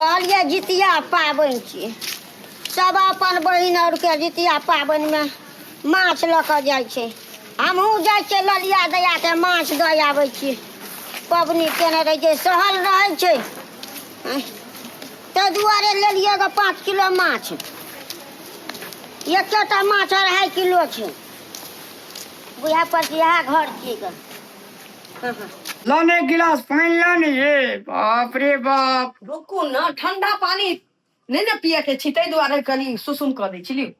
कहलियै जितिया पाबनि छियै, सब अपन बहिन आरके जितिया पाबनिमे माछ लऽ कऽ जाइ छै। हमहूँ जाइ छियै ललिया दैयाके माछ दऽ आबै छियै। पबनी केने रहै छै, सहल रहै छै, ताहि दुआरे लेलियै गऽ 5 किलो माछ। एकेटा माछ 2.5 किलो छै। बुझा पड़ै छै इएह घर छियै गऽ। ला ने एक गिलास पानि ला ने ये, बाप रे बाप। रुकू ने, ठंडा पानी नहि ने पियके के छी, ताहि दुआरे कनि सुसुम कऽ दै छी। लियौ,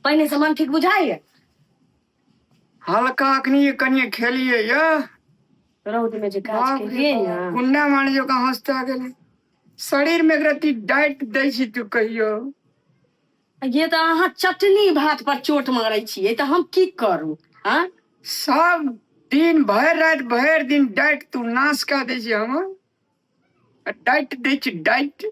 पहिने से मन ठीक बुझाइए? हल्का अखनी कनिए खेलिए ये। रौद में जे काज बाप रे केलिए बाप, ने। कुंडा मारे जो कहाँ हंसता गेलै। शरीर में एक रत्ती डाइट दै छी तू कहियो? ये तऽ अहाँ चटनी भात पर चोट मारै छियै तऽ हम की करू? आँ? सब दिन भरि राति भरि दिन डाइट तू नाश कऽ दै छी हमर। डाइट दै छी डाइट?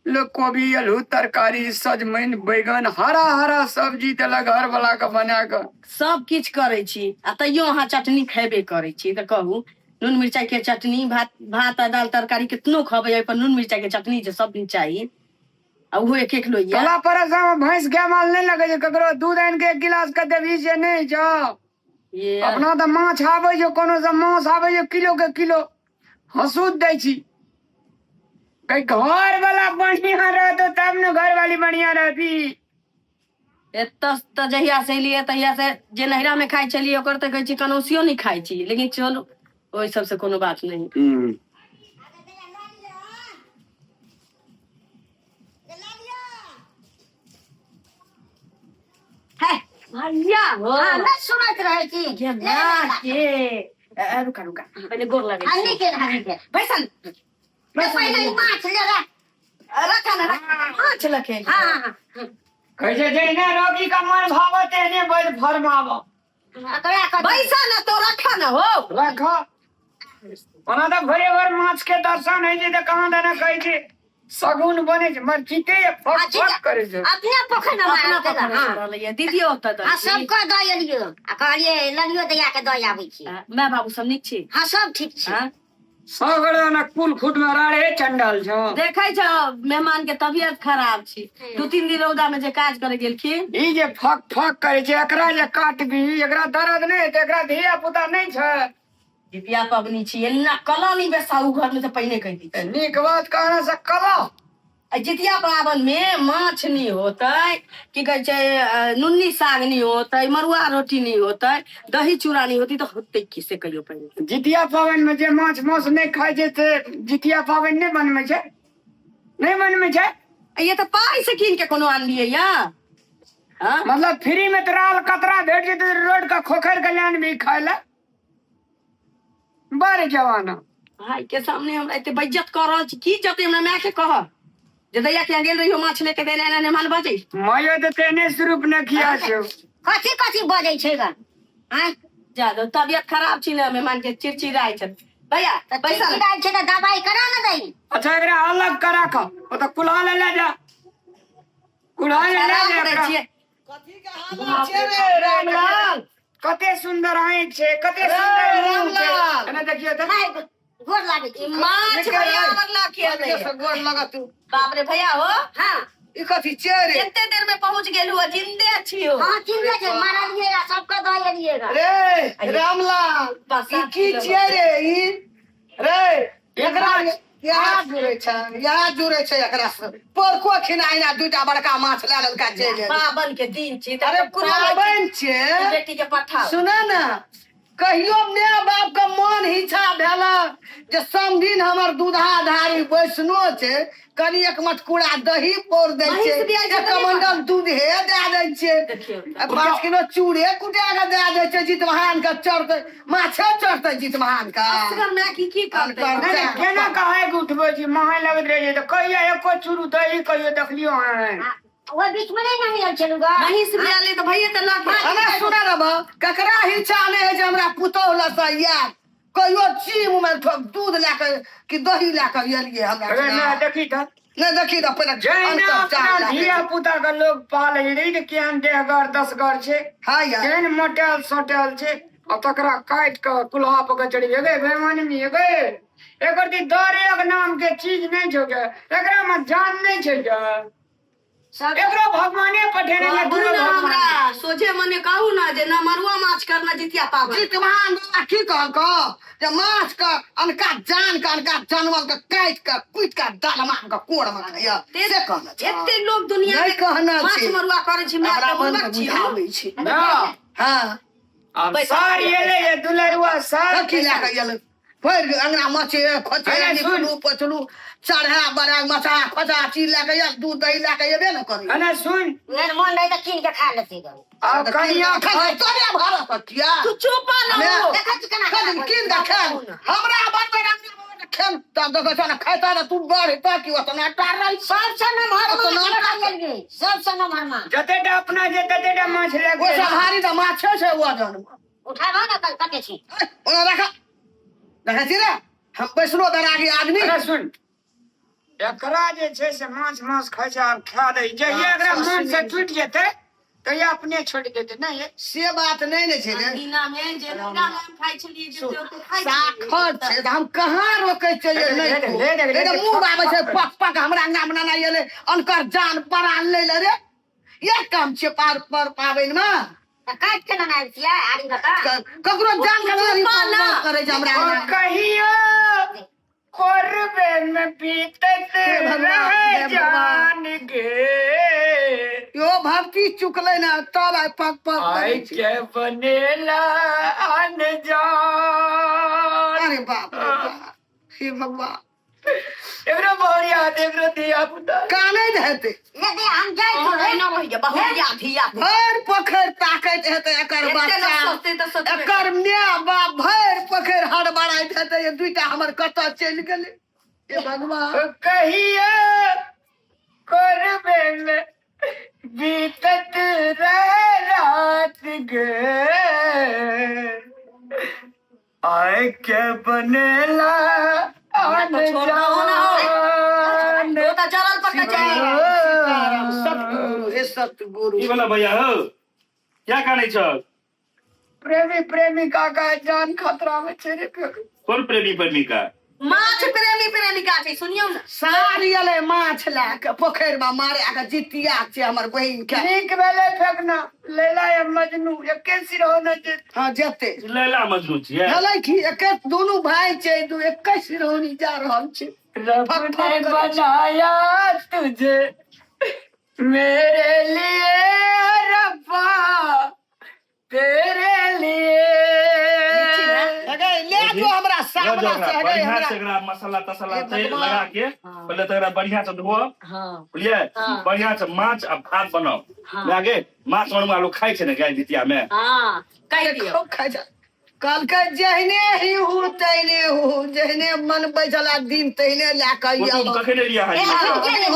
लोग कोबी आलू तरकारी सजमनि बैगन हरा हरा सब्जी देलक घर वाला के बना कऽ। सब किछु करै छी आ तैयो अहाँ चटनी खेबे करै छी। तऽ कहू, नून मिरचाई के चटनी भात, भात आ दालि तरकारी केतनो खबै, ओहि पर नून मिरचाई के चटनी जे सब दिन चाही, आ ओहो एक एक लोहिया। टोला पड़ोसा में भैंस गाय माल नहीं लगे छै, ककरो दूध आनि के एक गिलास के देबही से नहीं छौ। ये अपना तऽ माछ आबै छौ, कोनो से माछ आबै छौ किलो के किलो, हंसूत दै छी। कहीं घर वाला बढ़िया रहतो तब ने घर वाली बढ़िया रहती। एतऽ तऽ जहिया से एलियै तहिया से जे नैहरा में खाइ छलियै ओकर तऽ कहै छी कनौसियो नहि खाइ छी, लेकिन चलू, ओहि सबसे कोनो बात नहि। है भैया हो। हाँ, नहि सुनैत रहै छी। ये माँ के रुका रुका, पहिले गोर लगै आ छी। नीके रह, नीके। बैसल। पहिले ई माछ ले रह। रखा ने, रखा माछ लखे। हाँ हाँ हाँ। कहै छै जहिना रोगी का मन भाव तेहने वैद फरमाव। एकरा कथी? बैसा ना तो, रखा ना हो। रख। ओना तऽ भरे भर माछ के दर्शन होइ छै तऽ कहाँ दना कहै छै शगुन बनै छै, मर जीते फक फक करै छै। अपने पोखरि मे अपना मारल पकड़े हाँ। से रहलैया दीदियो ओतऽ आ दै छी। सबके दऽ एलियो आ कहलियै ललियो दैया के दऽ आबै छी। माय बाबू सब नीक छी? हाँ, सब ठीक छै। हाँ? सब गोटे ने कुल खुट में राड़े चंडाल छौ। देखै छौ, मेहमान के तबियत खराब छी, 2-3 दिन रौदा में जे काज करे गेलखिन। ई जे फक फक करै छै, एकरा जे काटबी एकरा दर्द नहि हेतै? एकरा धिया पुता नहि छै? जितिया पबनी छी, एना कलनी बेसाउ घर में तऽ पहिने कहि दै छी। नीक बात कहना से कला। आ जितिया पाबन में माछ नहीं होतै, की कहै छै, नुन्नी साग नहीं होतै, मरुआ रोटी नहीं होतै, दही चूड़ा नहीं होतै, तऽ होतै की से कहियो पहिने। जितिया पाबनि में जे माछ मांस नहि खाइ छै से जितिया पाबनि नहि बनबै छै, नहि बनबै छै। आ ये तऽ पाइ से कीन के कोनो आनलियै या? हाँ? मतलब फ्री में तोरा अलकतरा भेट जेतै, रोड के खोखर के लान भी खाय ले बड़ जवाना। भाई के सामने हमरा एते बेइज्जत कर रहल छी। की जते हमरा माय के कह जे दैया के यहाँ गेल रहियो माछ लेके देने, एना मेहमान बजै। मायो तऽ तेहने स्वरूप ने खिया छौ। कथी कथी बजै छै ग? आँय? जा दो, तबियत खराब छी ने मेहमान के, चिड़चिड़ाइ छै भैया। तऽ पैसा चिड़चिड़ाइ छै तऽ दबाई करा ने दही। अच्छा, एकरा अलग करा खा, ओतऽ कुल्हा ले ले जा, कुल्हा ले ले जा आराम करै एकरा। छियै। कथी के हालत छै रे रामलाल? कते सुंदर आँखि छै, कते सुंदर मुंह छै। रामलाल। एना देखियौ तऽ। माय, गोर लागै छी। माछ भैया हमर लऽ के एलै। से गोर लगत तू। बाप रे भैया हो। हाँ। ई कथी छियै रे? कते देर में पहुंच गेल हुआ, जिंदे छी हो? हाँ, चिन्है छै, मारलियै आ सबके दऽ एलियै ग। रे रामलाल, बस ई की छियै रे ई रे? एकरा यहाँ जुड़ै छै, यहाँ जुड़ै छै एकरा से। पोरको खिना अहिना दूटा बड़का माछ लए लेलका चलि एलै। पाबन के दिन छी तऽ अरे कोनो पाबनि छियै। बेटी के पठाओ। सुन ने, कहियो माय बाप के मन इच्छा भेल जे समधिन हमर दूधा धारी वैष्णो छै, कनि एक मटकुरा दही पौर दै छै, महींस बियाइ छै एक तऽ नहि कमंडल दूधे दए दै छै। देखियौ। आ 5 किलो चूड़े कुटा के दए दै छै, जितवाहन के चढ़तै, माछे चढ़तै जितवाहन के। असगर माय की की करतै? नहि नहि, केना कहाय के उठबै छी, महा लगैत रहै छै तऽ कहिया एको चूरू दही कहियो देखलियो हन? आ, ओहि बीच मे नहि ने मिलल छलू ग। महींस बियाले तऽ भैये तऽ लऽ के हमरा सुना ने बा, ककरा इच्छा नहि होइ छै हमरा पुतोहु लए यार कहियो चीम में दूध लए के कि दही लए के एलियै हमरा? अरे ना देखी तऽ। नहि देखी तऽ पहिले जहिना अंतर अपना चाह लए के। धिया पुता के लोग पालै छै तऽ केहन देहगर दसगर छै, हाँ यार, केहन मोटायल सोटायल छै, आ तकरा काटि कऽ कुल्हा पर के चढ़ि गे बेमानी गे। एकर दी दरेक नाम के चीज नहि छौ गे, एकरा में जान नहि छै गे। सब एकरो भगवाने पठेने छै, कहू दुरो ने भगवान। हमरा सोझे मने कहू ने जे न मरुआ माछ करना जितिया पाबनि। जितवान बाबा की कहलको जे माछ के अनका जान के अनका जानवर के काटि के कुटि के दलमा के कोड़ में खाइय से कहना छै। एते लोग दुनिया नहि में कहना माछ छै। मरुआ करै छै, माय हमरा के मन बुड़बक के छी हम। बुझाबै छै। ना, हाँ आब सार एलै ये दुलरुआ सार। की लए कऽ एलै भरि अंगना मचे खोचे अरे सुन। निपलू पोछलू चढ़ा बढ़ा मचा खोचा चीज लए कऽ आयल दूध दही लए कऽ एबे ने करी। अने सुन, नहि मन रहै तऽ कीन के खा लेतै गऽ। आब कनिया तोरे भरत किया तू चुप न हो। देखै छी केना कखन कीन कऽ खायल हमरा बनबै खेल तब देखै छौ ने खैता ने तू बढ़ तऽ की ओतना टार रहै। सबसँ नमहर माछ लऽ गेलियै, सबसँ नमहर माछ। जतेटा अपना जे ततेटा माछ लए ओहि से भारी तऽ माछे छै वजन। उठाबह ने कते छी। ओना रख, देखै छी रे हम बैसलो दरागी आदमी। अरे सुन, एकरा जे छै से माछ मांस खाइ छै, आब खा दै जहिया एकरा मन से टूटि जेतै तहिया अपने छोड़ि देतै नहि ये? से बात नहि ने छै रे। दिना में जे दिना में हम खाइ छलियै जे ओते खाइ छलियै। साखर छै तऽ हम कहाँ रोकै छियै जे नहि ले दे, खो। ले दे, ले ले दे, दे, मुँह आबै छै पक पक हमरा अंगना मे नाना एलै अनकर जान परान लै ले रे। इएह काम छियै पार पर पाबनि मे। तऽ काटि के नेने आयल छियै आरी लऽ कऽ। ककरो जान के चुप ना। करै छै हमरा और अंगना। कहियो कोरबे में बीतत हे भगवान, रहे हे भगवान। जान गे। यो भक्ति चुकलै ने तब आइ पक पक आई करै छै। के बनेला अनजान। अरे बाप रे बाप, हे भगवान। एकरो बहुरिया एकरो धिया पुता कानैत हेतै। यदि हम जाइ अहाँ छी एना रहियै, बहुरिया धिया पुता। भरि पोखरि ताकैत हेतै एकर एते लोक बच्चा, सोचतै तऽ सोचबै। एकर माय बाप भरि पोखरि हड़बड़ाइत हेतै जे दुइटा हमर कतऽ चलि गेलै। हे भगवान। कहियो कोरबे में बीतत रहे रात गे, आय के बनेला हमरा तऽ छोड़ दहो ना हो। अनजान। ओ तऽ जरल पर के जाय। सीताराम सतगुरु, हे सतगुरु। की भेलै भैया हौ, क्या कानै छ? प्रेमी प्रेमिका का जान खतरा में छै रे। कोन प्रेमी प्रेमिका? माछ प्रेमी प्रेमिका छै, सुनियौ ने। सारी एलै माछ लए कऽ पोखरि मे मारे के जितिया छै हमर बहिन के। नीक भेलै फेकना लैला या मजनू एके सिरहो जे। हाँ जेतै। लैला मजनू छियै? भेलै की एके दुनू भाय छै, दू एके सिरौनी जा रहल छै। रब फक फक ने करै छै। बनाया तुझे मेरे लिए, रब्बा तेरे लिए। अगे ले जो हमरा लऽ सामना जाउ से ओकरा, अगे बढ़िआँ हमरा से एकरा मसाला तसाला हे तेल भगवान। लगा के पहिले तऽ एकरा बढ़िआँ से धोअ। हाँ। बुझलियै? हाँ। बढ़िआँ से माछ आ भात बनाउ। हाँ। लए गे, माछ मरुआ लोक खाइ छै ने गाय जितिया मे? हाँ, कहि दियौ। खूब खाइ छै। कहलकै जहने ही हूँ तहने हूँ, जहने मन बैठला दिन तहने लए कऽ कुटुम आयल। कखन एलियै अहाँ?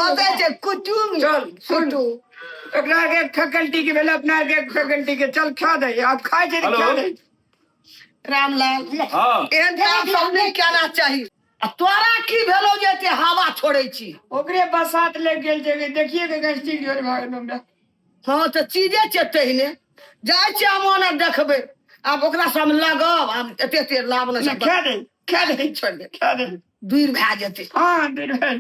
होतै छै कुटुम। चल सुन, कुटुम एकरा के फैकल्टी के भेल, अपना के फैकल्टी के, चल खा दे, आब खाइ छै तऽ हेलो। खा दे। रामलाल, हाँ। एहन काम सब नहि केना चाही। आ तोरा की भेलौ जे एते हवा छोड़ै छी? ओकरे बसात लागि गेल छै, देखिए के गैस्ट्रिक जोर भऽ गेल हमरा। हाँ तऽ चीजे छै तहिने जाइ छियै हम ओना देखबै। आब ओकरा सब हम लगब, आब एते एते लाभ नहि। खा दे, खा दे। छोड़ि दे। खा दे। दूर भए जेतै। हाँ, दूर भए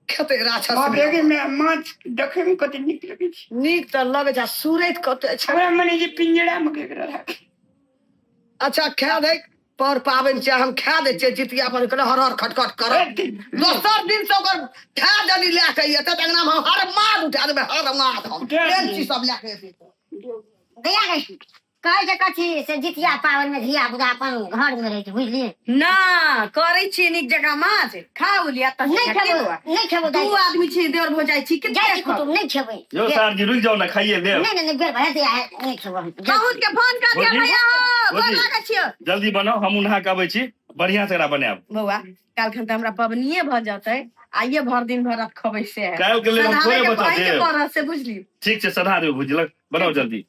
खेतै राक्षस। बाप रे, गे, माछ देखै मे कते नीक लगै छै। नीक तऽ लगै छै आ सुरैत कते छै। हमरा मने जे पिंजरा मे केकरा राखी। अच्छा खा दे, पर पाबनि छै, हम खा दै छियै जितिया पर हर हर खटखट करब। दोसर दिन से ओकर खा जदी लए कऽ एतै तऽ अंगना मे हम हर माद उठा देबै, हर माद हम। उठा एहन दियै। चीज सब लए कऽ एतै। दया गई कहै छै कथी से जितिया पाबनि मे धिया पुता अपन घर मे रहै छै, बुझलियै? ना करै छियै नीक जकाँ माछ खाउ लिया तऽ। नहि खेबै, नहि खेबै। दू आदमी छी, देवर भौजाइ छी, जाइ छी कते कुटुम, नहि खेबै। यौ सार जी, रुकि जाउ ने, खाइए लेब। नहि नहि नहि, बेर भए जाय, नहि खेबै हम। बहुत के फोन कर दिया। भौजी, भैया हो, गोर भौजी। लागै छियौ। जल्दी बनाउ, हम नहा के अबै छी, बढ़िआँ से एकरा बनायब। बौआ, काल्हिखन तऽ हमरा पबनिये भऽ जेतै, आइये भर दिन भर रात खबै से। काल्हिके लेल हम थोड़े सधाबैके बचऽ अहींके देब। पड़त से, बुझली? ठीक छै, सधा देबै, बुझलक? बनाउ जल्दी।